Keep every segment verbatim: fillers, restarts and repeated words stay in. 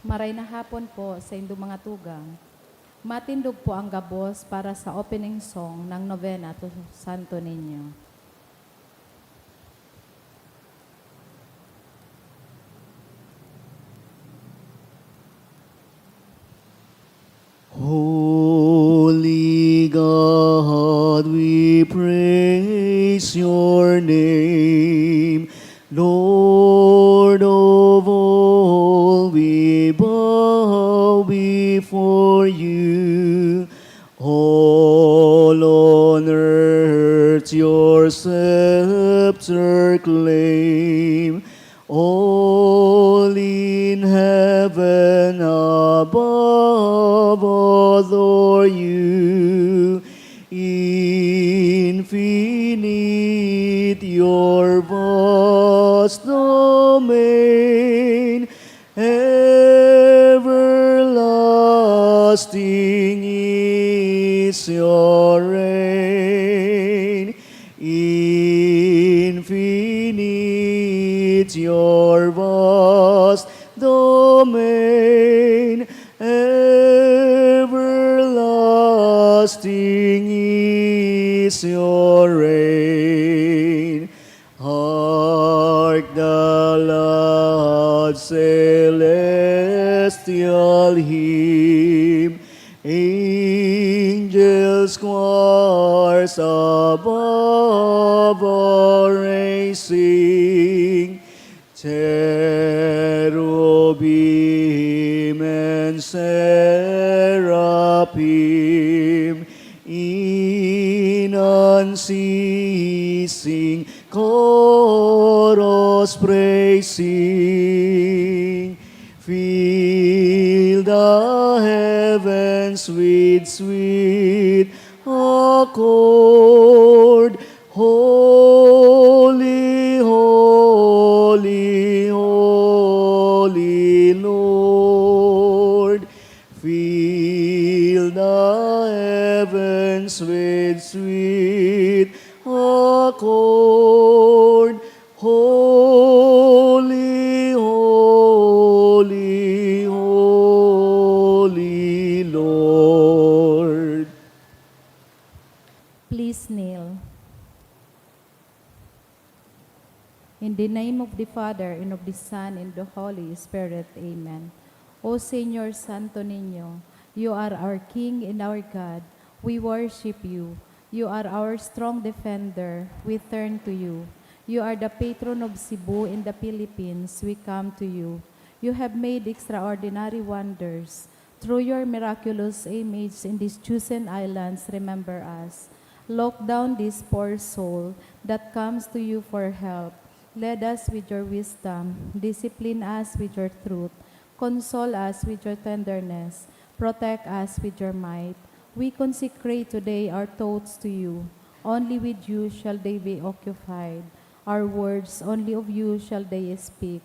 Maray na hapon po sa indo mga tugang. Matindog po ang gabos para sa opening song ng Novena to Santo Niño. Holy God, we praise your name. Lord of all, we bow before you. All on earth your scepter claim. All in heaven above adore you. Infinite your vast domain, everlasting is your reign. Infinite your vast domain, everlasting is your reign. Hark the loud celestial hymn, angels choirs above are raising, cherubim and seraphim in unceasing chorus praising. Fill the heavens with sweet accord. Holy, holy, holy Lord, fill the heavens with sweet accord. Holy, holy, holy Lord. Please kneel. In the name of the Father, and of the Son, and the Holy Spirit. Amen. O Señor Santo Niño, you are our King and our God. We worship you. You are our strong defender. We turn to you. You are the patron of Cebu and the Philippines. We come to you. You have made extraordinary wonders. Through your miraculous image in these chosen islands, remember us. Look down this poor soul that comes to you for help. Lead us with your wisdom. Discipline us with your truth. Console us with your tenderness. Protect us with your might. We consecrate today our thoughts to you. Only with you shall they be occupied. Our words, only of you shall they speak.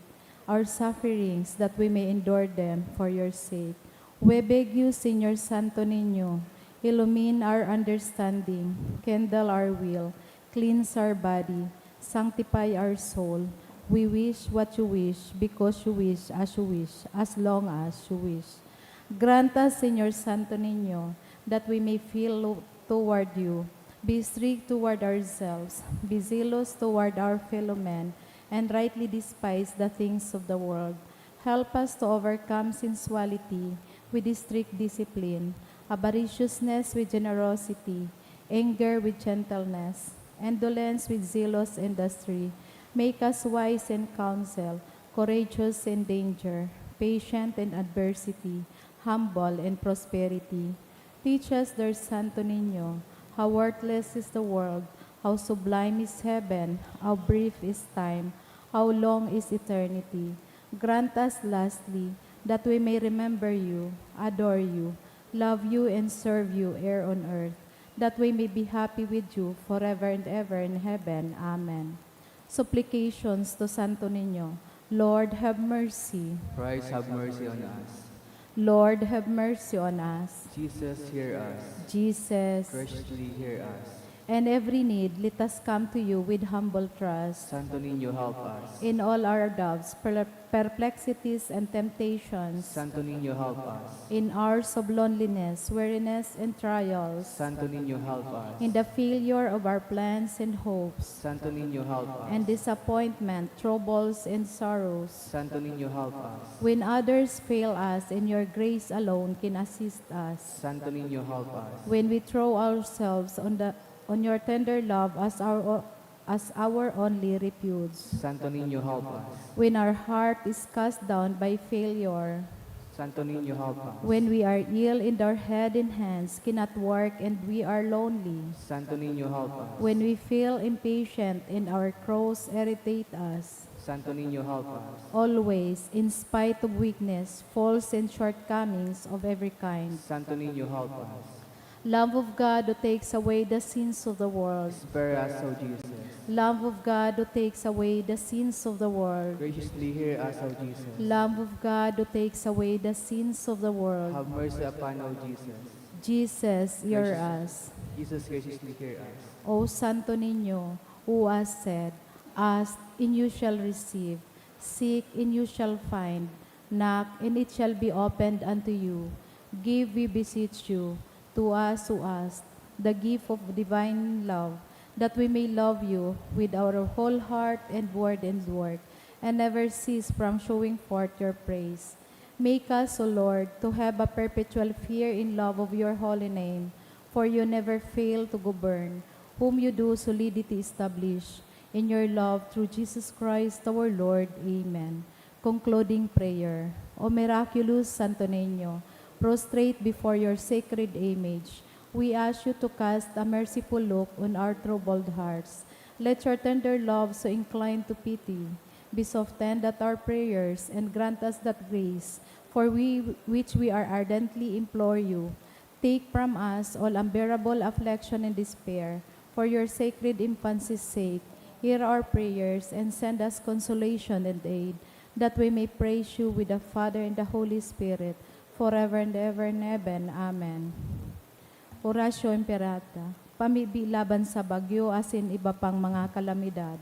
Our sufferings, that we may endure them for your sake. We beg you, Señor Santo Niño, illumine our understanding, kindle our will, cleanse our body, sanctify our soul. We wish what you wish, because you wish, as you wish, as long as you wish. Grant us, Señor Santo Niño, that we may feel lo-, toward you, be strict toward ourselves, be zealous toward our fellow men, and rightly despise the things of the world. Help us to overcome sensuality with strict discipline, avariciousness with generosity, anger with gentleness, indolence with zealous industry. Make us wise in counsel, courageous in danger, patient in adversity, humble in prosperity. Teach us, dear Santo Niño, how worthless is the world, how sublime is heaven, how brief is time, how long is eternity. Grant us, lastly, that we may remember you, adore you, love you, and serve you here on earth, that we may be happy with you forever and ever in heaven. Amen. Supplications to Santo Niño. Lord, have mercy. Christ, have mercy on us. Lord, have mercy on us. Jesus, hear us. Jesus. Graciously hear us. and every need, let us come to you with humble trust. Santo Niño, help us. In all our doubts, per- perplexities, and temptations, Santo Niño, help us. In hours of loneliness, weariness, and trials, Santo Niño, help us. In the failure of our plans and hopes, Santo Niño, help us. And disappointment, troubles, and sorrows. Santo Niño, help us. When others fail us, and your grace alone can assist us. Santo Niño, help us. When we throw ourselves on the on your tender love as our o- as our only refuge. Santo Niño, help us. When our heart is cast down by failure, Santo Niño, help us. When we are ill and our head and hands cannot work and we are lonely, Santo Niño, help us. When we feel impatient and our cross irritate us, Santo Niño, help us. Always, in spite of weakness, faults, and shortcomings of every kind. Santo Niño, help us. Lamb of God, who takes away the sins of the world. Spare us, O Jesus. Lamb of God, who takes away the sins of the world. Graciously hear us, O Jesus. Lamb of God, who takes away the sins of the world. Have mercy upon, O Jesus. Jesus, hear Gracious- us. Jesus, graciously hear us. O Santo Niño, who has said, "Ask, and you shall receive. Seek, and you shall find. Knock, and it shall be opened unto you." Give, we beseech you, to us who ask, the gift of divine love, that we may love you with our whole heart and word and work, and never cease from showing forth your praise. Make us, O Lord, to have a perpetual fear in love of your holy name, for you never fail to govern, whom you do solidity establish in your love through Jesus Christ our Lord. Amen. Concluding prayer. O miraculous Santo Niño, prostrate before your sacred image, we ask you to cast a merciful look on our troubled hearts. Let your tender love, so inclined to pity, be softened at our prayers, and grant us that grace for we, which we are ardently implore you. Take from us all unbearable affliction and despair, for your sacred infancy's sake. Hear our prayers and send us consolation and aid, that we may praise you with the Father and the Holy Spirit, forever and ever and heaven. Amen. Oratio Imperata, pamibi laban sa bagyo asin iba pang mga kalamidad.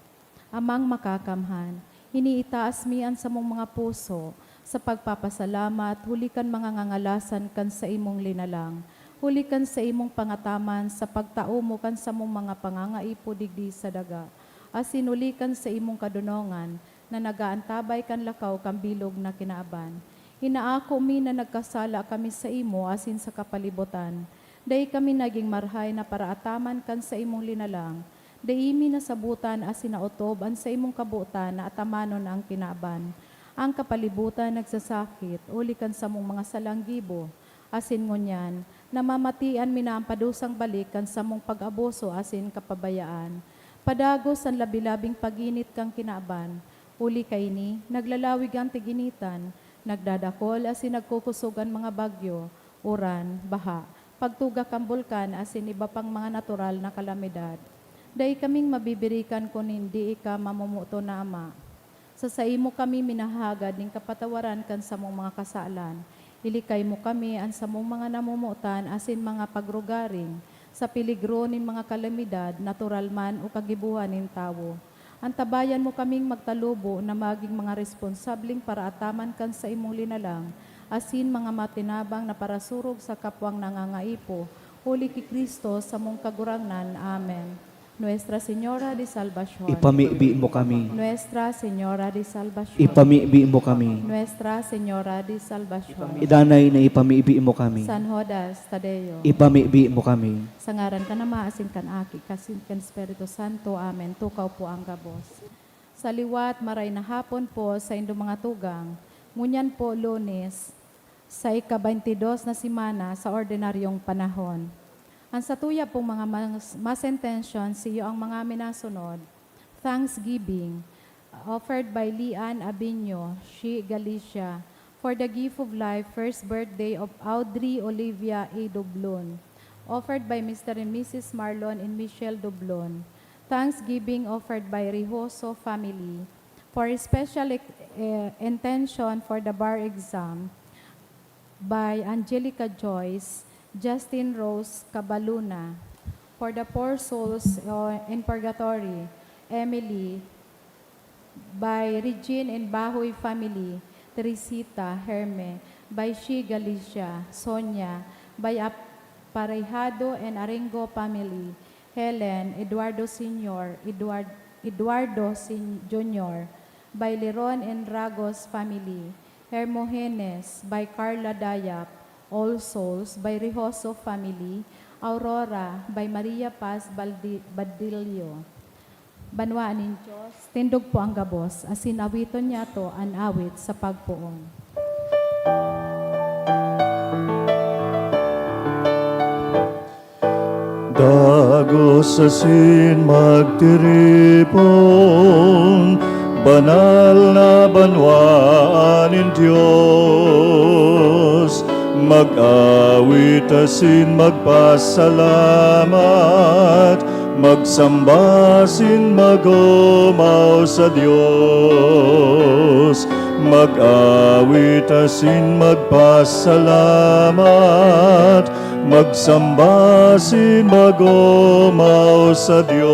Amang Makakamhan, iniitaas mi an samong mga puso sa pagpapasalamat huli kan mga ngangalasan kan saimong linalang, huli kan saimong pangataman sa pagtao mo kan samong mga pangangaipo digdi sa daga, asin huli kan saimong kadonongan na nag-aantabay kan lakaw kan bilog na kinaban. Inaako mi na nagkasala kami saimo asin sa kapalibotan. Dai kami nagin marahay na paraataman kan saimong linalang. Dai mi nasabotan asin naotob an saimong kabotan na atamanon an kinaban. An kapalibotan nagsasakit huli kan samong mga salang gibo, asin ngunyan, namamatian mi na an padusang balik kan samong pag-abuso asin kapabayaan. Padagos an labi-labing pag-init kan kinaban, huli kaini, naglalawig an tig-initan, nagdadakol asin nagkukosog an mga bagyo, uran, baha, pagtuga kan bulkan asin iba pang mga natural na kalamidad. Dai kaming mabibirikan kun hindi ika mamomoton na Ama. Sa saimo kami minahagad nin kapatawaran kan samong mga kasalan. Ilikay mo kami an samong mga namomotan asin mga pagrugaring sa peligro nin mga kalamidad, natural man o kagibohan nin tawo. Antabayan mo kaming magtalubo na magin mga responsableng paraataman kan saimong linalang, asin mga matinabang na parasurog sa kapwang nangangaipo, huli ki Cristo samong Kagurangnan. Amen. Nuestra Señora de Salvacion. Ipamibi mo kami. Nuestra Señora de Salvacion. Ipamibi mo kami. Nuestra Señora de Salvacion. Danay na ipamibi mo kami. San Judas Tadeo. Ipamibi mo kami. Sa ngaran kan Ama, asin kan Aki, asin kan Espiritu Santo. Amen. Tukaw po ang gabos. Sa liwat, maray na hapon po sa indo mga tugang. Ngunyan po, Lunes, sa ika-bayntidos na semana sa ordinaryong panahon. Ang satuya pong mga mas-, masentensyon, siyo ang mga minasunod. Thanksgiving, offered by Lian Abinio, Shi, Galicia, for the gift of life, first birthday of Audrey Olivia A. Doblon, offered by Mister and Missus Marlon and Michelle Doblon. Thanksgiving offered by Rijoso family for a special ex-, eh, intention for the bar exam by Angelica Joyce, Justin Rose Cabaluna. For the poor souls, uh, in purgatory, Emily, by Regine and Bahoy family, Teresita, Herme, by Shi Galicia, Sonia, by Aparejado and Aringo family, Helen, Eduardo Senior, Eduard-, Eduardo Sen-, Junior, by Leron and Ragos family, Hermogenes, by Carla Dayap, All Souls, by Rijoso family, Aurora, by Maria Paz Baldi-, Badillo. Banwaan nin Dios, tindog po ang gabos, asin awiton niyato an awit sa pagpoon. Dagos asin magtiripon, banal na banwaan nin Dios, mag-awit asin magpasalamat, magsamba asin mag-omaw sa Dios, mag-awit asin magpasalamat, magsamba asin mag-omaw sa Dios.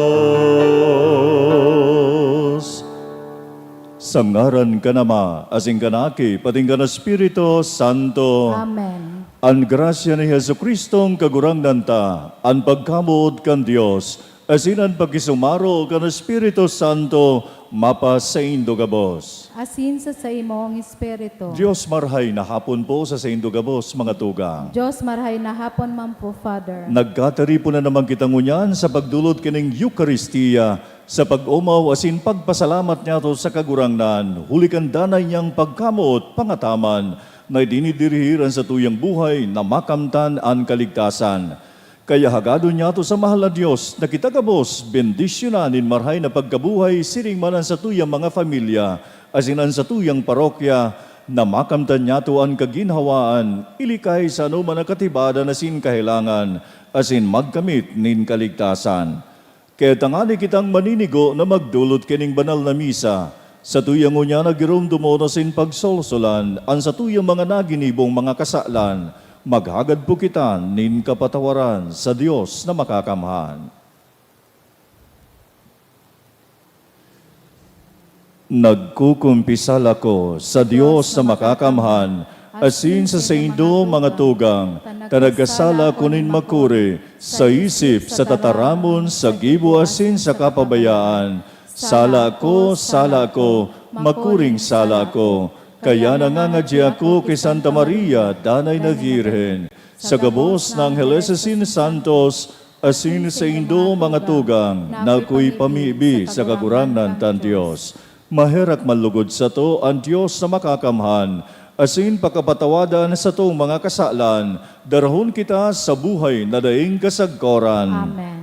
Sa ngaran kan Ama, asin kan Aki, patin kan Espiritu Santo. Amen. An grasya ni Jesu-Cristong Kagurangnan ta, an pagkamoot kan Dios, asin an pakisumaro kan Espiritu Santo, mapasaindo gabos. Asin sa saimong espiritu. Dios, marahay na hapon po sa saindo gabos, mga tugang. Dios, marahay na hapon man po, Father. Nagkataripon na naman kita ngunyan sa pagdolot kaning Eukaristia, sa pag-omaw asin pagpasalamat niyato sa Kagurangnan, huli kan danay niyang pagkamoot pangataman, na idinidirihiran sa tuyang buhay na makamtan an kaligtasan. Kaya hagadon niyato sa mahal na Dios na kita gabos bendisyonan nin marahay na pagkabuhay siring man an satuyang mga pamilya asin an satuyang parokya, na makamtan niyato an kaginhawaan, ilikay sa anoman na katibadan asin kahelangan, asin magkamit nin kaligtasan. Kaya tangani kitang maninigo na magdolot kaning banal na misa, satuyang ngunyan na giromdomon asin pagsolsolan an satuyang mga naginibong mga kasalan, maghagad po kita nin kapatawaran sa Dios na Makakamhan. Nagkukumpisal ako sa Dios na Makakamhan, asin sa saindo, mga tugang, ta nagkasala ako nin makuri, sa isip, sa tataramon, sa gibo, asin sa kapabayaan. Sala ako, sala ako, makuring sala ako. Kaya nangangadya ako ki Santa Maria, Danay na Birhen, sa gabos na angheles asin santos, asin saindo, mga tugang, na akoy pamibi sa Kagurangnan tang Dios. Maherak man lugod sato an Dios na Makakamhan, asin pakapatawadan satong mga kasalan, darahon kita sa buhay na daing kasagkoran. Amen.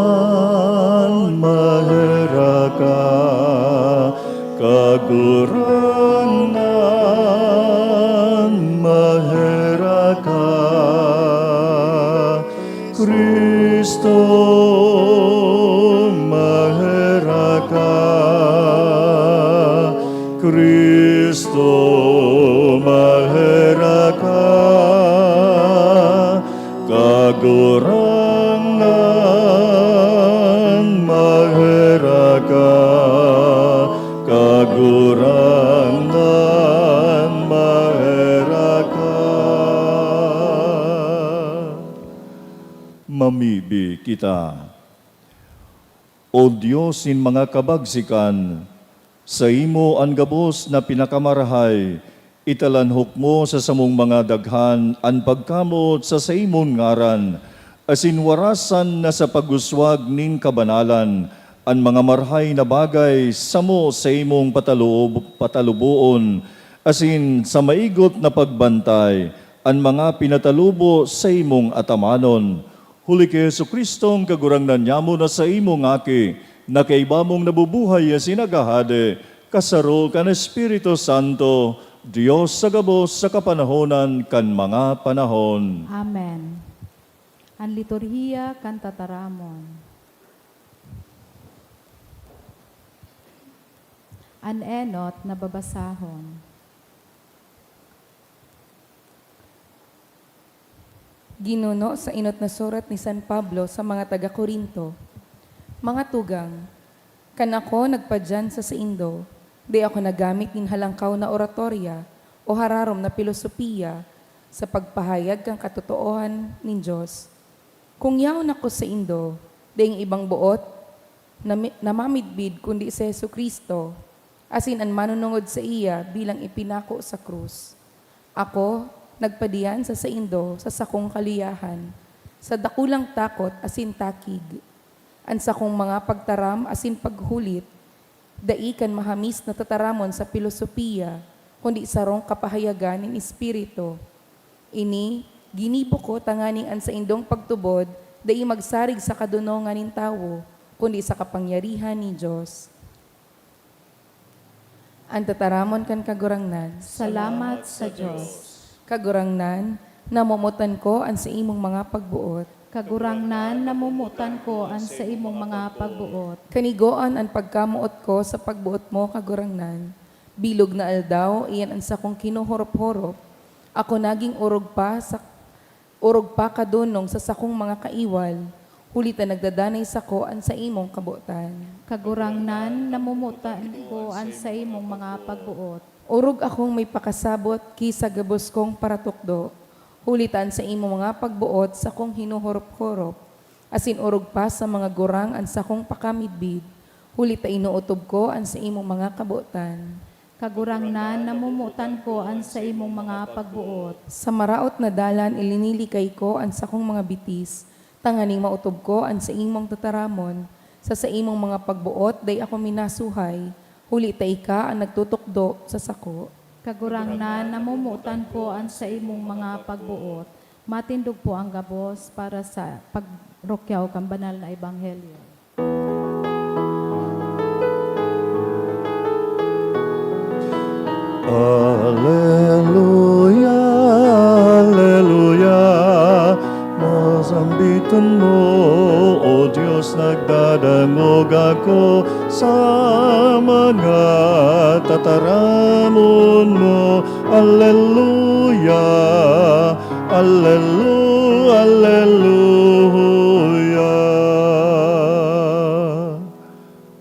Kagurangnan, maherak ka. Kagurangnan, maherak ka. Cristo, maherak ka. Cristo, maherak ka. Kagurangnan, maherak ka. Kagurangnan, maherak ka. Mamibi kita. O Dios nin mga kabagsikan, saimo an gabos na pinakamarahay, italanhok mo sa samong mga daghan an pagkamoot sa saimong ngaran, asin warasan na sa pag-uswag nin kabanalan an mga marahay na bagay samo saimong pataloob-, pataluboon, asin sa maigot na pagbantay an mga pinatalubo saimong atamanon. Huli ki Jesu-Cristong Kagurangnan nyamo na saimong Aki, na kaiba mong nabubuhay asin naghahade, kasaro kan Espiritu Santo, Dios sa gabos sa kapanahonan kan mga panahon. Amen. An liturhiya kan tataramon. An enot na babasahon. Ginuno sa enot na surat ni San Pablo sa mga taga Corinto. Mga tugang, kan ako nagpadiyan sa saindo, di ako nagamit nin halangkaw na oratorya o hararom na pilosopiya sa pagpahayag kan katotoohan nin Dios. Kung yaon ako saindo, daing ibang boot na mi-, namamidbid kundi si Jesu-Cristo, asin an manunungod saiya bilang ipinako sa krus. Ako nagpadiyan sa saindo sa sakong kaliyahan, sa dakulang takot asin takig. An sakong mga pagtaram asin paghulit dai kan mahamis na tataramon sa pilosopiya, kundi sarong kapahayagan nin Espiritu. Ini ginibo ko tanganing an saindong pagtubod dai magsarig sa kadonongan nin tawo, kundi sa kapangyarihan nin Dios. An tataramon kan Kagurangnan. Salamat sa Dios. Kagurangnan, namomotan ko an saimong mga pagboot. Kagurangnan, namomotan ko an saimong mga pagboot. Kanigoan an pagkamoot ko sa pagboot mo, Kagurangnan. Bilog na aldaw, iyan an sakong kinuhorop-horop. Ako naging orog pa sa, orog pa kadonong sa sakong mga kaiwal, huli ta nagdadanay sako an saimong kabotan. Kagurangnan, namomotan ko an saimong mga pagboot. Orog akong may pakasabot ki sa gabos kong paratukdo, huli ta an saimong mga pagboot sakong hinuhorop-horop, asin orog pa sa mga gurang an sakong pakamidbid, huli ta inootob ko an saimong mga kabotan. Kagurangnan, namomotan ko an saimong mga pagboot. Sa maraot na dalan ilinilikay ko an sakong mga bitis, tanganing maotob ko an saimong tataramon. Sa saimong mga pagboot dai ako minasuhay, huli ta ika an nagtutukdo sa sako. Kagurangnan, namomotan ko an saimong mga pagboot. Matindog po ang gabos para sa pagrukyaw kan banal na ebanghelyo. Aleluya, aleluya, masambiton mo, O Dios, nagdadangog ako sa mga tataramon mo. Aleluya, alelu-, aleluya.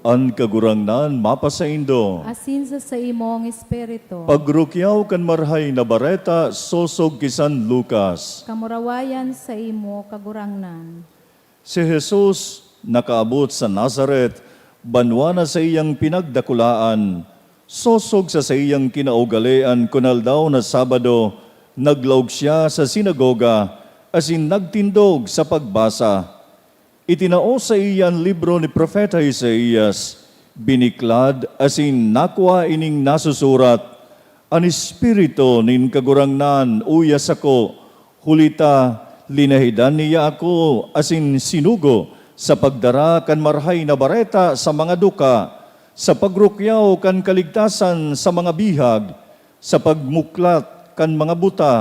An Kagurangnan mapasaindo. Asin sa saimong espiritu. Pagrukyaw kan Marahay na Bareta sosog ki San Lucas. Kamurawayan saimo, Kagurangnan. Si Jesus nakaabot sa Nazaret, banwa na saiyang pinagdakulaan. Sosog sa saiyang kinaugalean, kun aldaw na Sabado, naglaog siya sa sinagoga asin nagtindog sa pagbasa. Itinao saiya an libro ni Propeta Isaias, biniklad asin nakua ining nasusurat, "An Espiritu nin Kagurangnan uya sako, huli ta linahidan niya ako asin sinugo sa pagdara kan Marahay na Bareta sa mga duka, sa pagrukyaw kan kaligtasan sa mga bihag, sa pagmuklat kan mga buta,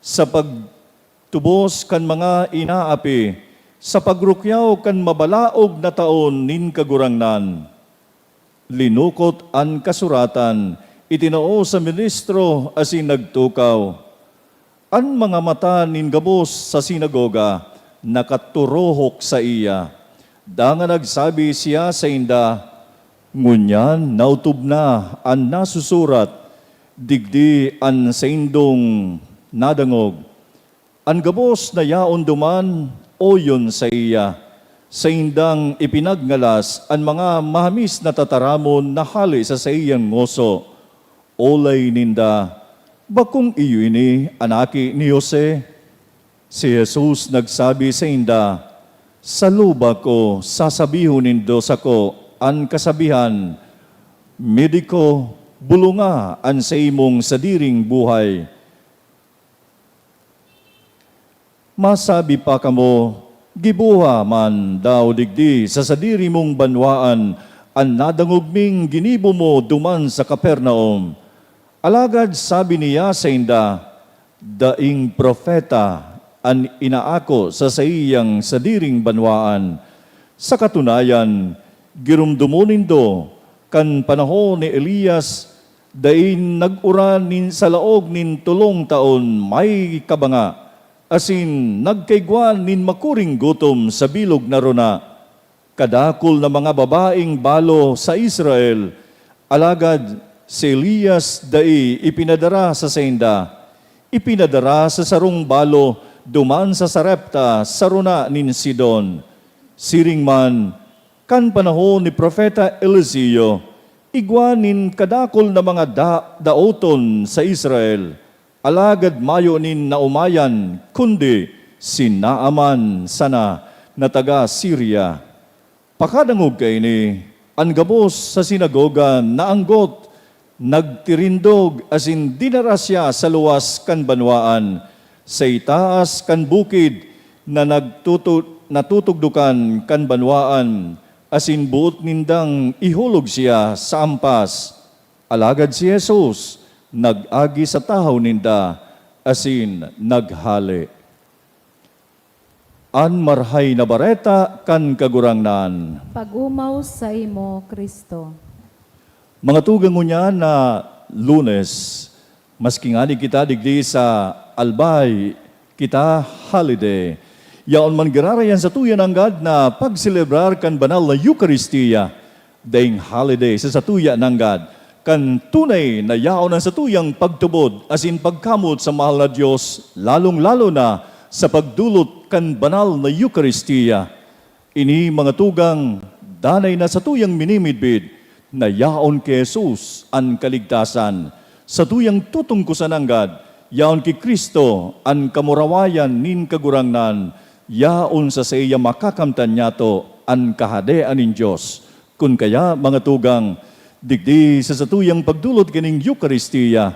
sa pagtubos kan mga inaapi, sa pagrukyaw kan mabalaog na taon nin Kagurangnan." Linukot an kasuratan, itinao sa ministro asin nagtukaw. An mga mata nin gabos sa sinagoga nakaturohok saiya. Dangan nagsabi siya sainda, "Ngunyan naotob na an nasusurat, 'Digdi an saindong nadangog.'" An gabos na yaon duman, oyon saiya. Saindang ipinagngalas an mga mahamis na tataramon na hale sa saiyang ngoso. Olay ninda, "Bakong iyo ini an aki ni Jose?" Si Jesus nagsabi sainda, "Sa lubak ko sasabihon nindo sako an kasabihan, 'Mediko, bolonga an saimong sadiring buhay.'" Masabi pa kamo, "Giboha man daw digdi sa sadiri mong banwaan an nadangog ming ginibo mo duman sa Capernaum." Alagad sabi niya sainda, "Daing propeta an inaako sa saiyang sadiring banwaan. Sa katunayan, giromdomon nindo, kan panahon ni Elias, dai nag-uran nin sa laog nin tolong taon may kabanga, asin nagkaigwa nin makuring gutom sa bilog na rona. Kadakul na mga babaeng balo sa Israel, alagad si Elias dai ipinadara sa sainda. Ipinadara sa sarong balo duman sa Sarepta, sa rona nin Sidon. Siring man, kan panahon ni Propeta Eliseo, igwa nin kadakul na mga da-, daoton sa Israel, alagad mayo nin naomayan kundi si Naaman sana na taga Siria. Pakadangog kaini, an gabos sa sinagoga naanggot, nagtirindog asin dinara siya sa luwas kan banwaan, sa itaas kan bukid na nagtutu-, natutugdokan kan banwaan, asin boot nindang ihulog siya sa ampas. Alagad si Jesus nag-agi sa tahaw ninda asin naghale. An Marahay na Bareta kan Kagurangnan. Pag-omaw saimo, Cristo. Mga tugang, ngunyan na Lunes, maski ngani kita digdi sa albay, kita holiday. Yaon man giraray an satuya nanggad na pagselebrar kan banal na Eukaristia. Daing holiday sa satuya nanggad, kan tunay na yaon an satuyang pagtubod asin pagkamot sa mahal na Dios, lalong-lalo na sa pagdolot kan banal na Eukaristia. Ini, mga tugang, danay na satuyang minimidbid na yaon ki Jesus an kaligtasan. Satuyang tutungkosan nanggad, yaon ki Cristo an kamurawayan nin Kagurangnan, yaon sa saiya makakamtan nyato an Kahadean nin Dios. Kun kaya, mga tugang, digdi sa satuyang pagdolot kaning Eukaristia,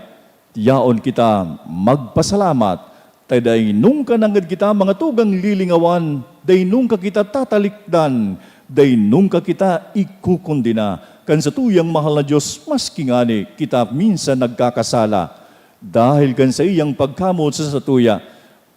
yaon kita magpasalamat, ta dai nungka nanggad kita, mga tugang, lilingawan, dai nungka kita tatalikdan, dai nungka kita ikukondena kan satuyang mahal na Dios, maski ngani kita minsan nagkakasala. Dahil kan saiyang pagkamot sa satuya,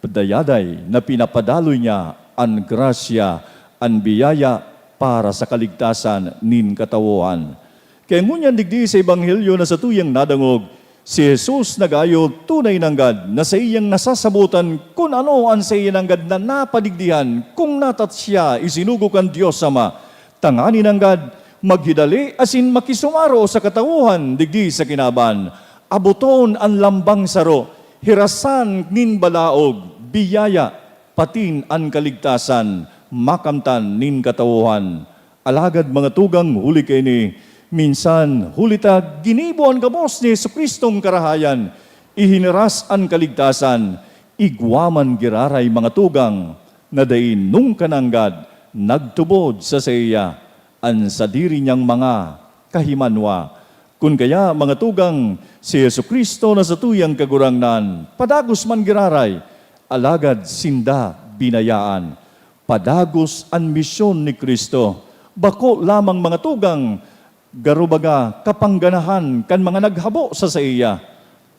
padayaday na pinapadaloy niya an grasya, an biyaya para sa kaligtasan nin katawohan. Kaya ngunyan digdi sa Ebanghelyo na satuyang nadangog, si Jesus nagayo tunay nanggad na saiyang nasasabotan kun ano an saiya nanggad na napadigdihan, kung natat siya isinugo kan Dios Ama, tanganing nanggad maghidali asin makisumaro sa katawohan digdi sa kinaban. Aboton an lambang saro, hirasan nin balaog, biyaya, patin an kaligtasan, makamtan nin katawohan. Alagad, mga tugang, huli kaini, minsan, huli ta ginibo an gabos ni Jesu-Cristong karahayan, ihiniras an kaligtasan, igwa man giraray, mga tugang, na dai nungka nanggad nagtubod sa saiya an sadiri niyang mga kahimanwa. Kun kaya, mga tugang, si Jesu-Cristo na satuyang Kagurangnan, padagos man giraray, alagad sinda binayaan. Padagos an misyon ni Cristo. Bako lamang, mga tugang, garo baga kapangganahan kan mga naghabo sa saiya,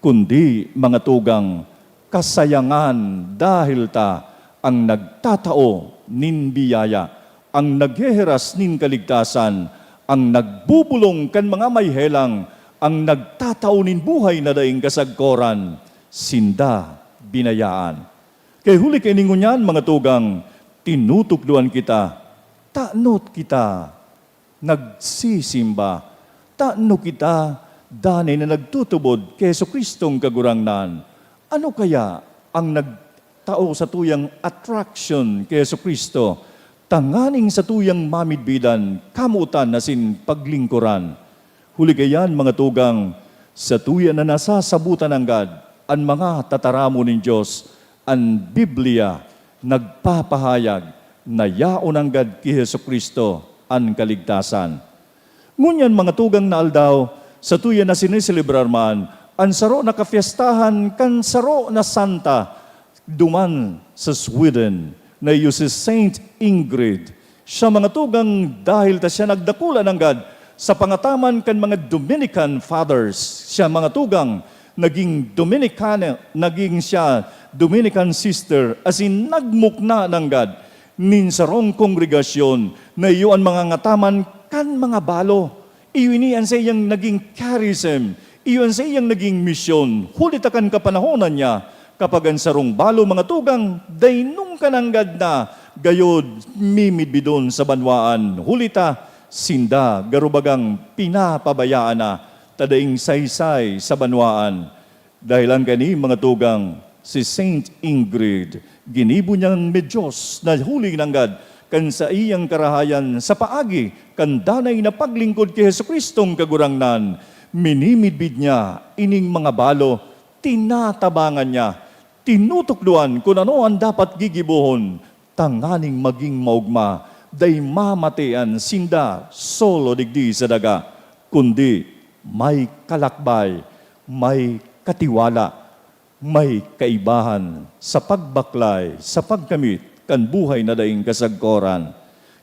kundi, mga tugang, kasayangan, dahel ta an nagtatao nin biyaya, an nagheheras nin kaligtasan, an nagbubolong kan mga may helang, an nagtatao nin buhay na daing kasagkoran, sinda binayaan. Kaya huli kaini ngunyan, mga tugang, tinutukdoan kita, tano kita nagsisimba, tano kita danay na nagtutubod ki Jesu-Cristong Kagurangnan. Ano kaya an nagtao satuyang attraction ki Jesu-Cristo, tanganing satuyang mamidbidan, kamotan asin paglingkoran? Huli kaiyan, mga tugang, satuya na nasasabotan nanggad an mga tataramon nin Dios, an Biblia nagpapahayag na yaon nanggad ki Jesu-Cristo an kaligtasan. Ngunyan, mga tugang na aldaw, satuya na siniselebrar man an saro na kapyestahan kan saro na santa, duman sa Sweden, na iyo si Saint Ingrid. Siya, mga tugang, dahil ta siya nagdakula nanggad sa pangataman kan mga Dominican Fathers. Siya, mga tugang, naging Dominicano, naging siya Dominican sister asin nagmukna nanggad nin sarong kongregasyon na iyo an mga ngataman kan mga balo. Iyo ini an saiyang naging charism, iyo an saiyang naging misyon, huli ta kan kapanahonan niya, kapag an sarong balo, mga tugang, dai nungka nanggad na gayod mimidbidon sa banwaan, huli ta sinda garo bagang pinapabayaan na ta daing saysay sa banwaan. Dahelan kaini, mga tugang, si Saint Ingrid, ginibo niyang medyos na huli nanggad kan saiyang karahayan sa paagi kan danay na paglingkod ki Jesu-Cristong Kagurangnan. Minimidbid niya ining mga balo, tinatabangan niya, tinutukdoan kun ano an dapat gigibohon tanganing magin maogma. Dai mamatian sinda solo digdi sa daga, kundi may kalakbay, may katiwala, may kaibahan sa pagbaklay, sa pagkamit kan buhay na daing kasagkoran.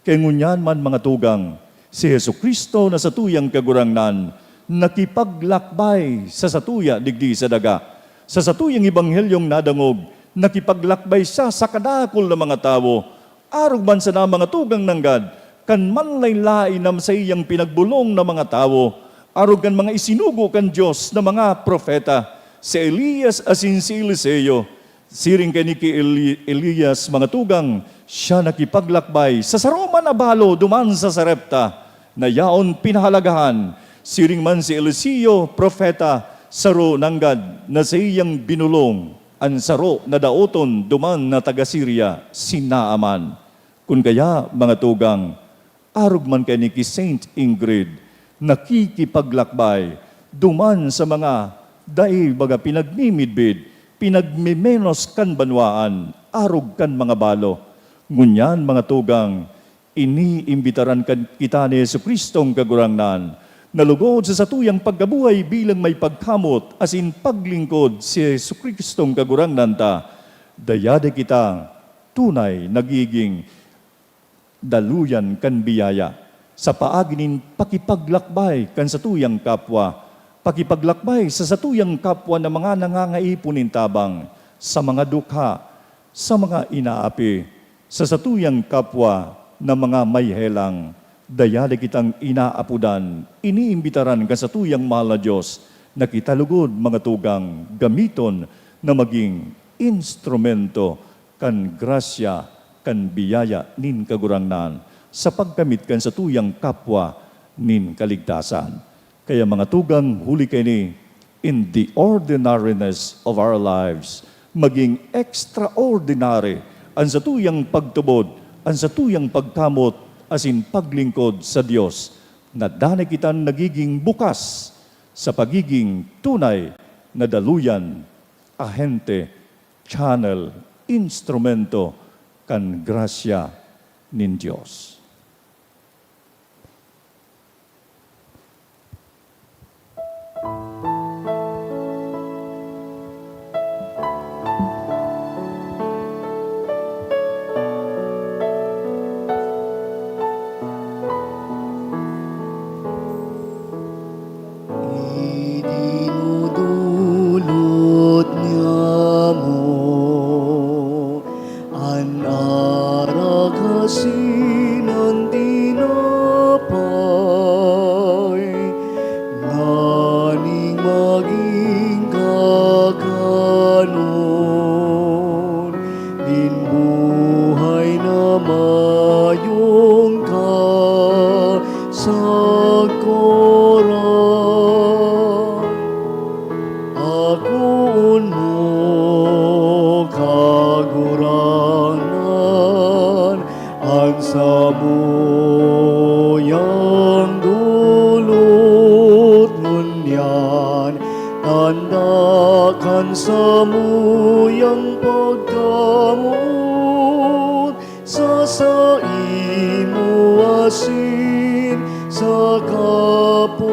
Kaya ngunyan man, mga tugang, si Jesu-Cristo na satuyang Kagurangnan nakipaglakbay sa satuya digdi sa daga. Sa satuyang ebanghelyong nadangog, nakipaglakbay siya sa kadakul na mga tawo. Arog man sana, mga tugang, nanggad kan manlaen-laen na saiyang pinagbolong na mga tawo, arog kan mga isinugo kan Dios na mga propeta, si Elias asin si Eliseo. Siring kaini ki Eli-, Elias, mga tugang, siya nakipaglakbay sa saro man na balo duman sa Sarepta na yaon pinahalagahan. Siring man si Eliseo, propeta, saro nanggad na saiyang binolong an saro na daoton duman na taga Siria, si Naaman. Kun kaya, mga tugang, arog man kaini ki Saint Ingrid, nakikipaglakbay duman sa mga dai baga pinagmimidbid, pinagmemenos kan banwaan, arog kan mga balo. Ngunyan, mga tugang, iniimbitaran kan kita ni Jesu-Cristong Kagurangnan na lugod sa satuyang pagkabuhay bilang may pagkamot asin paglingkod si Jesu-Cristong Kagurangnan ta, dayadi kita tunay nagiging daluyan kan biyaya sa paagi nin pakipaglakbay kan satuyang kapwa, pakipaglakbay sa satuyang kapwa na mga nangangaipo nin tabang, sa mga dukha, sa mga inaapi, sa satuyang kapwa na mga may helang. Dayadi kitang inaapodan, iniimbitaran kan satuyang mahal na Dios na kita lugod, mga tugang, gamiton na magin instrumento kan grasya, kan biyaya nin Kagurangnan sa pagkamit kan satuyang kapwa nin kaligtasan. Kaya, mga tugang, huli kaini, in the ordinariness of our lives, magin extraordinary an satuyang pagtubod, an satuyang pagkamot, asin paglingkod sa Dios, na danay kitang nagiging bukas sa pagiging tunay na daluyan, ahente, channel, instrumento kan grasya nin Dios. Idinudulot niamo an arak asin an tinapay, nganing magin kakanon nin buhay na mayong kasagkoran. Akoon mo, Kagurangnan, an samuyang dulot ngunyan, tanda kan samuyang pagkamoot sa saimo asin sa kapwa.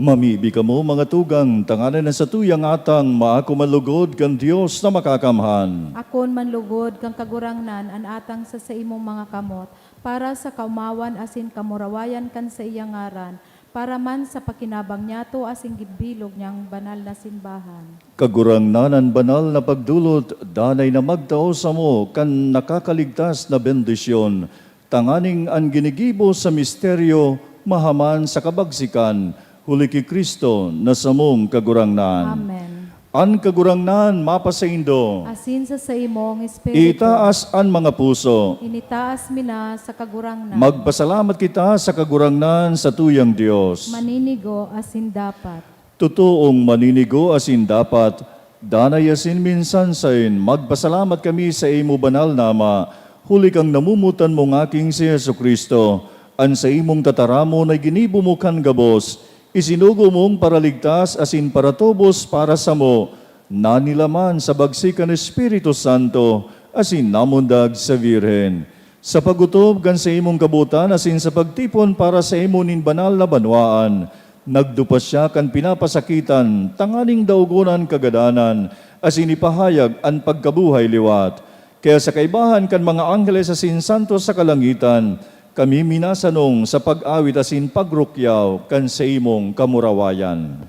Mamibi kamo, mga tugang, tanganing an satuyang atang maako man lugod kan Dios na Makakamhan. Akoon man lugod kan Kagurangnan an atang sa saimong mga kamot, para sa kaomawan asin kamurawayan kan saiyang ngaran, Para man sa pakinabang niyato asin gibilog niyang banal na simbahan. Kagurangnan, an banal na pagdolot, danay na magtao samo kan nakakaligtas na bendisyon, tanganing an ginigibo sa misteryo mahaman sa kabagsikan, huli ki Cristo na samong Kagurangnan. Amen. An Kagurangnan mapasaindo. Asin sa saimong espiritu. Itaas an mga puso. Initaas mi na sa Kagurangnan. Magpasalamat kita sa Kagurangnan, sa tuyang Dios. Maninigo asin dapat. Totoong maninigo asin dapat, danay asin minsan saen, magpasalamat kami sa imo banal na Ama, huli kan namomotan mong Aking si Jesu-Cristo, an saimong tataramon na ginibo mo kan gabos, isinugo mong paraligtas asin paratubos para samo, nanilaman sa bagsikan Espiritu Santo, asin namundag sa Birhen. Sa pag-otob kan saimong kabotan asin sa pagtipon para sa imo nin banal na banwaan, nagdupa siya kan pinapasakitan tanganing daogon an kagadanan asin ipahayag an pagkabuhay liwat. Kaya sa kaibahan kan mga angheles asin santos sa kalangitan, kami minasanong sa pag-awit asin pagrukyaw kan saimong kamurawayan.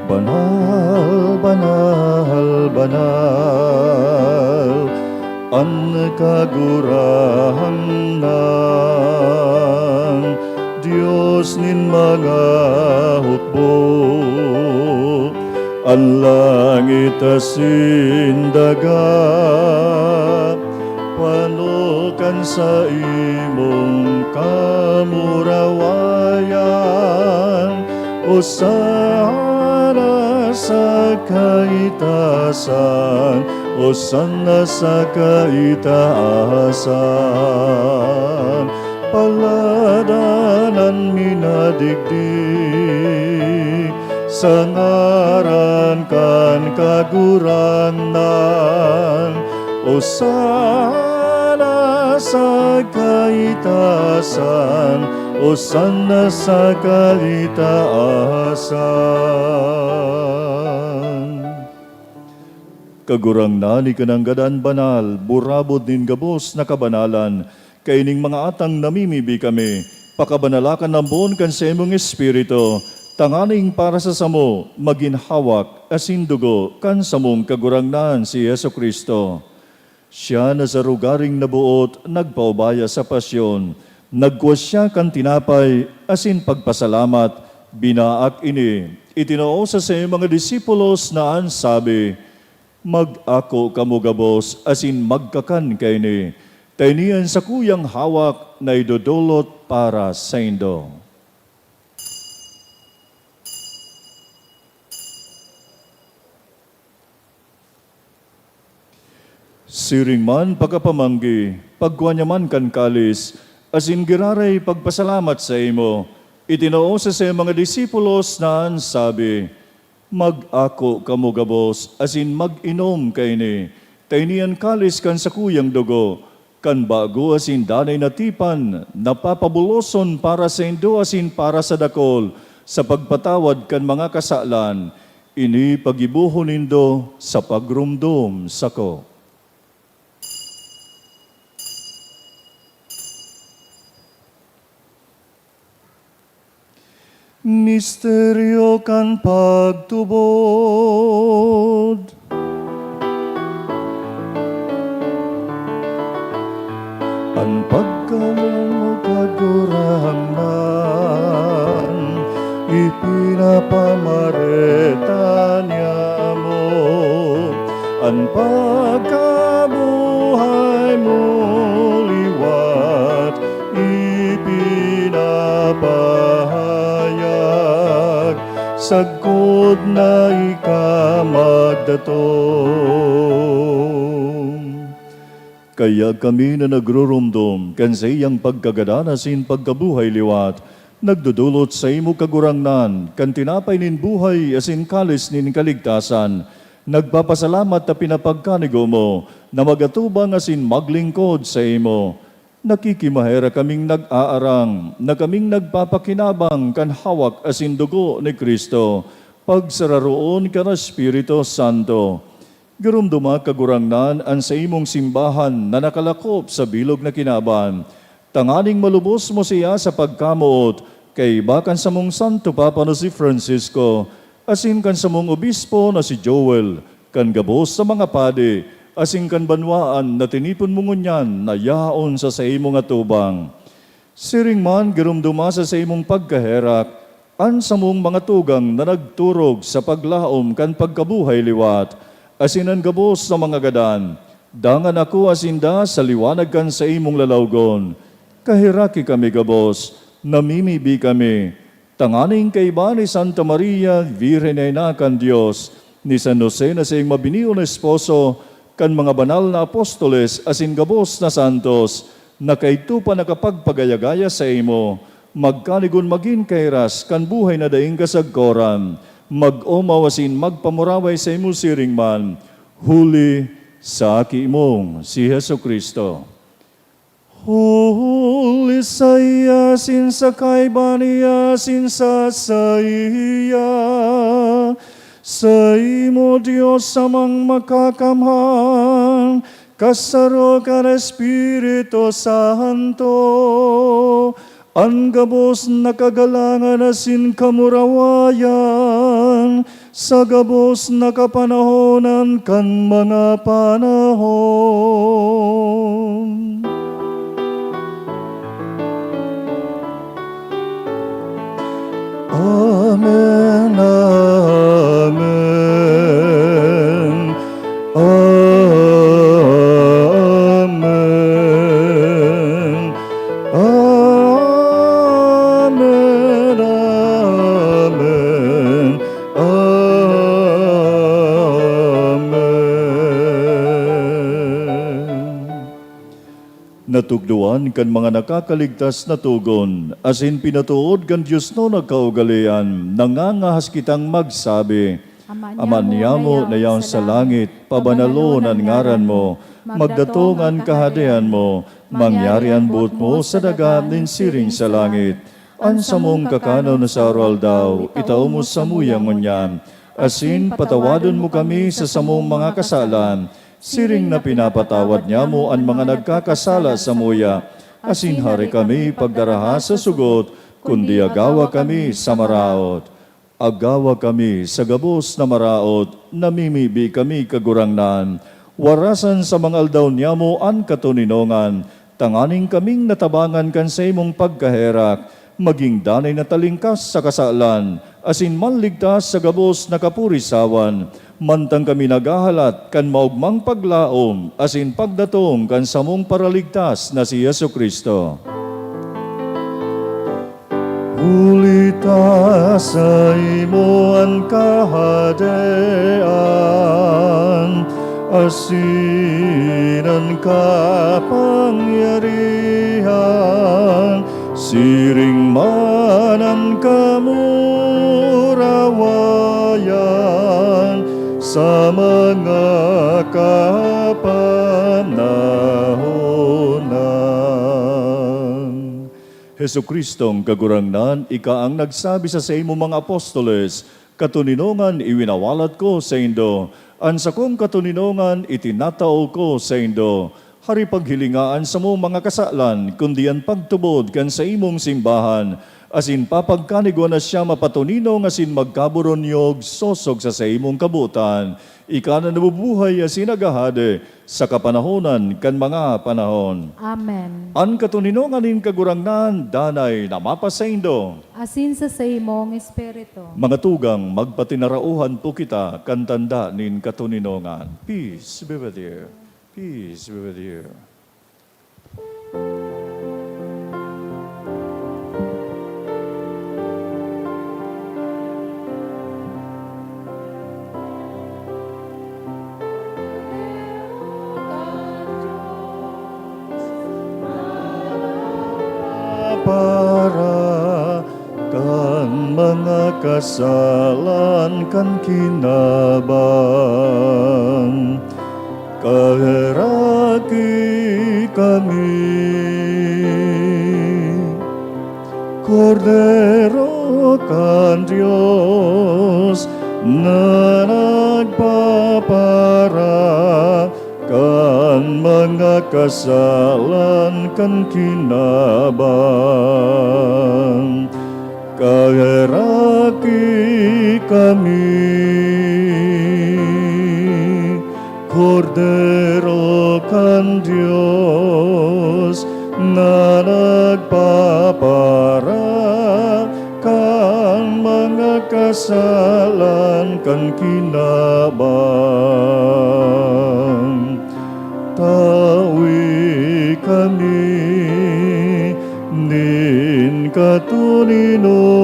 Banal, banal, banal, an Kagurangnan, Dios nin mga hukbo. An langit asin daga, pano kan saimong kamurawayan. Osana sa kaitaasan, Osana sa kaitaasan. Paladan an minadigdi sa ngaran kan Kagurangnan. Osana sa kaitaasan, Osana sa kaitaasan. Kagurangnan, ika nanggad an banal, burabod nin gabos na kabanalan. Kaining mga atang namimibi kami, pakabanalakan ambon kan saimong Espiritu, tanganing para sa samo magin hawak asin dugo kan samong Kagurangnan si Jesu-Cristo. Siya na sa rogaring naboot nagpaubaya sa pasyon, nagkua siya kan tinapay asin pagpasalamat, binaak ini, itinao sa saiyang mga disipulos na an sabi, "Mag-ako kamo gabos asin magkakan kaini, ta ini an sakuyang hawak na idodolot para saindo." Siring man pakapamanggi, pagkua niya man kan kalis, asin giraray pagpasalamat saimo, itinao sa saiyang mga disipulos na an sabi, "Mag-ako kamo gabos asin mag-inom kaini, ta ini an kalis kan sakuyang dugo, kan bago asin danay na tipan, na papabuloson para saindo asin para sa dakul, sa pagpatawad kan mga kasalan. Ini paggibohon nindo sa pagromdom sako." Misteryo kan pagtubod. An pagkamoot, Kagurangnan, ipinapamareta niamo. An pagkabuhay mo liwat ipinapahayag, sagkod na ika magdatong. Kaya kami na nagroromdom kan saiyang pagkagadan asin pagkabuhay liwat, nagdodolot saimo, Kagurangnan, kan tinapay nin buhay asin kalis nin kaligtasan, nagpapasalamat ta pinapagkanigo mo na mag-atubang asin maglingkod saimo. Nakikimaherak kaming nag-aarang na kaming nagpapakinabang kan hawak asin dugo ni Cristo, Pagsararoon kan Espiritu Santo. Giromdoma, Kagurangnan, an saimong simbahan na nakalakop sa bilog na kinaban, tanganing malubos mo siya sa pagkamoot, kaiba kan samong Santo Papa na si Francisco, asin kan samong obispo na si Joel, kan gabos na mga padi, asin kan banwaan na tinipon mo ngunyan na yaon sa saimong atubang. Siring man, giromdoma sa saimong pagkaherak an samong mga tugang na nagturog sa paglaom kan pagkabuhay liwat, asin an gabos na mga gadan. Dangan akoa sinda sa liwanag kan saimong lalawgon. Kaheraki kami gabos, namimibi kami, tanganing kaiba ni Santa Maria, Birhen na Ina kan Dios, ni San Jose na saiyang mabinion na esposo, kan mga banal na apostoles asin gabos na santos, na kaidto pa nakapagpagaya-gaya saimo, magkanigon magin kahiras kan buhay na daing kasagkoran, mag-omaw asin magpamuraway saimo siring man, huli sa Aki mong si Jesu-Cristo. Huli saiya, asin sa kaiba niya, asin sa saiya, saimo, Dios Amang Makakamhan, kasaro kan Espiritu Santo, an gabos na kagalangan asin kamurawayan, sa gabos na kapanahonan kan mga panahon. Amen, amen, amen. Amen, amen, amen. Natukdoan kan mga nakakaligtas na togon, asin pinatood kan diosnon na kaugalean, nangangahas kitang magsabi, Ama niyamo na yaon sa langit, pabanalon an ngaran mo, magdatong an kahadean mo, mangyari an boot mo sa daga nin siring sa langit. An samong kakanon sa aroaldaw, itao mo samuya ngunyan, asin patawadon mo kami sa samong mga kasalan, siring na pinapatawad nyamo an mga nagkakasala samuya, asin hari kami pagdaraha sa sugot, kundi agawa kami sa maraot. Agawa kami sa gabos na maraot, namimibi kami, Kagurangnan, warasan sa mga aldaw niyamo an katoninongan, tanganing kaming natabangan kan saimong pagkaherak, magin danay na talingkas sa kasalan, asin manligtas sa gabos na kapurisawan, mantang kami naghahalat kan maogmang paglaom asin pagdatong kan samong Paraligtas na si Jesu-Cristo. Huli ta saimo an kahadean, asin an kapangyarihan, siring man an kamurawayan sa mga kapanahonan. Jesu-Cristong Kagurangnan, ika an nagsabi sa saimong mga apostoles, "Katoninongan iwinawalat ko saindo, an sakong katoninongan itinatao ko saindo." Hari, paghilinga an samong mga kasalan, kundi an pagtubod kan saimong simbahan, asin papagkanigwa na siya mapatoninong asin magkaboronyog sosog sa saimong kabotan. Ika na nabubuhay asin naghahade sa kapanahonan kan mga panahon. Amen. An katoninongan nin Kagurangnan danay na mapasaindo. Asin sa saimong espiritu. Mga tugang, magpatinarauhan po kita kan tanda nin katoninongan. Peace be with you. Peace be with you. Para kan mga kasalan kan kinaban, kaheraki kami. Kordero kan Dios, na nagpapara kan mga kasalan kan kinaban. Kaheraki kami, Kordero kan Dios, na nagpapara kan mga kasalan kan kinaban. Tawi kami nin katoninongan.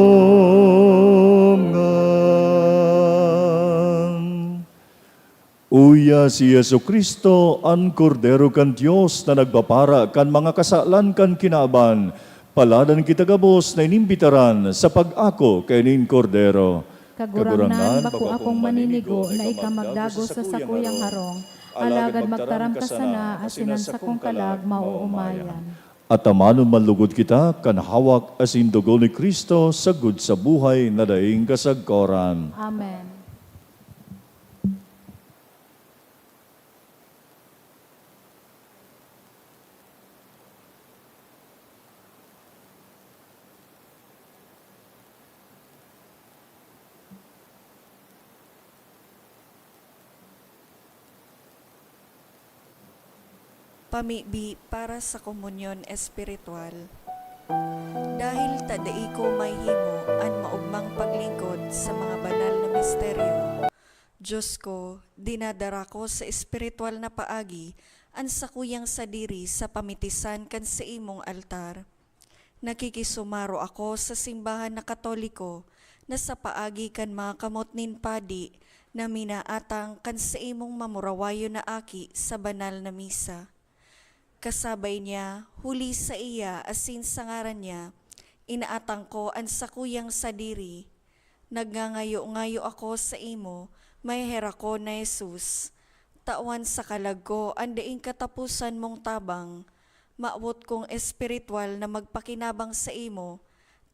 Uya si Jesu-Cristo, an Kordero kan Dios na nagpapara kan mga kasalan kan kinaban. Paladan kita gabos na inimbitaran sa pag-ako kaining Kordero. Kagurangnan, bako akong maninigo na ika magdagos sa sakuyang harong, alagad magtaram ka sana asin an sakong kalag maoomayan. Atamanon man lugod kita kan hawak asin dugo ni Cristo sagkod sa buhay na daing kasagkoran. Amen. Pamibi para sa komunyon espiritual. Dahil ta dai ko mahimo an maogmang paglingkod sa mga banal na misteryo, Diyos ko, dinadara ko sa espiritual na paagi an sakuyang sadiri sa pamitisan kan saimong altar. Nakikisumaro ako sa simbahan na Katoliko na sa paagi kan mga kamot nin padi na minaatang kan saimong mamurawayon na aki sa banal na misa. Kasabay niya, huli saiya asin sa ngaran niya, inaatang ko an sakuyang sadiri. Nagngangayo-ngayo ako saimo, maheherakon na Jesus. Tawan sa kalag ko an daing kataposan mong tabang. Mawot kong espiritual na magpakinabang saimo,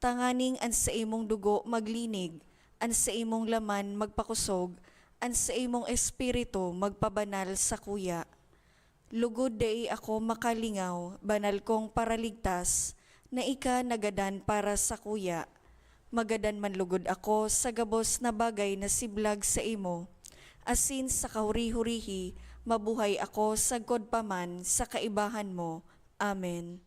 tanganing an saimong dugo maglinig, an saimong laman magpakosog, an saimong espiritu magpabanal sakuya. Lugod dai ako makalingaw, banal kong Paraligtas, na ika nagadan para sakuya. Magadan man lugod ako sa gabos na bagay na siblag saimo, asin sa kahuri-hurihi mabuhay ako sagkod pa man sa kaibahan mo. Amen.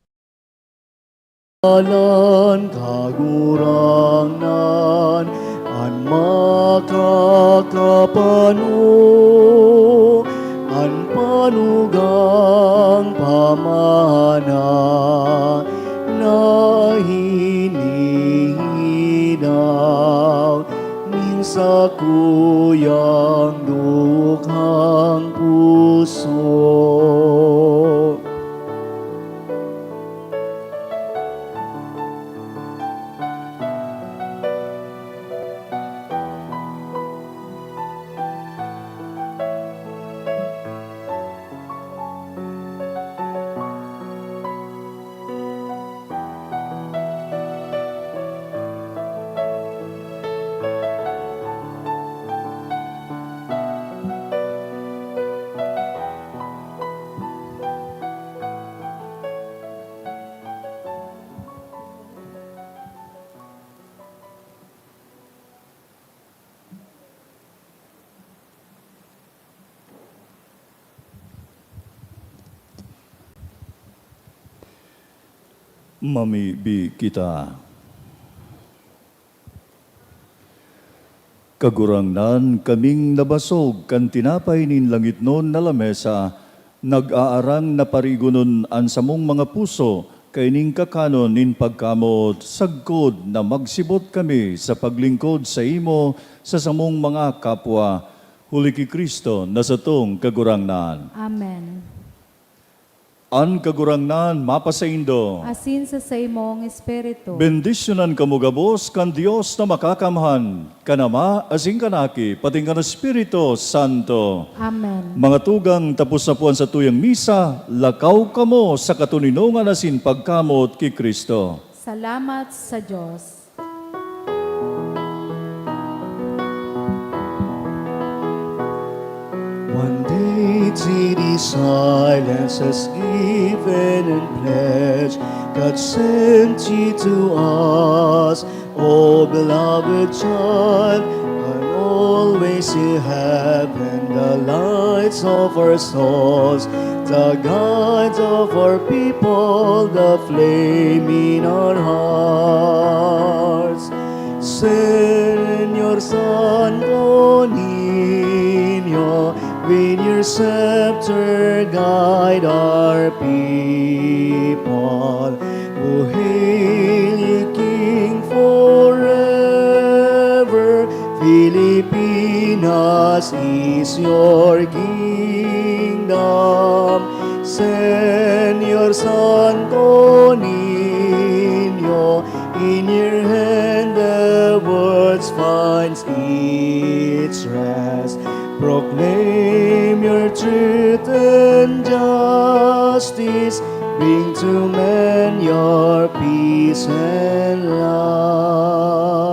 Dalan, Kagurangnan, an makakapano, an panugang pamana na hinihinaw nin sakuyang dukhang puso. Mamibi kita. Kagurangnan, kaming nabasog kan tinapay nin langitnon na lamesa, nag-aarang na parigonon an samong mga puso kaining kakanon nin pagkamoot, sagkod na magsibot kami sa paglingkod saimo sa samong mga kapwa, huli ki Cristo na satong Kagurangnan. Amen. An Kagurangnan mapasaindo. Asin sa saimong espiritu. Bendisyonan kamo gabos kan Dios na Makakamhan, kan Ama, asin kan Aki, pati kan Espiritu Santo. Amen. Mga tugang, tapos na po an satuyang misa, lakaw kamo sa katoninongan asin pagkamoot ki Cristo. Salamat sa Dios. City silence has given and pledge God sent you to us. Oh, beloved child, and always you have been the lights of our souls, the guides of our people, the flame in our hearts. Señor Santo Niño, with your scepter guide our people. Who hail you, King, forever. Filipinas is your kingdom. Señor Santo Niño, in your hand the world finds its rest. Proclaim your truth and justice. Bring to men your peace and love.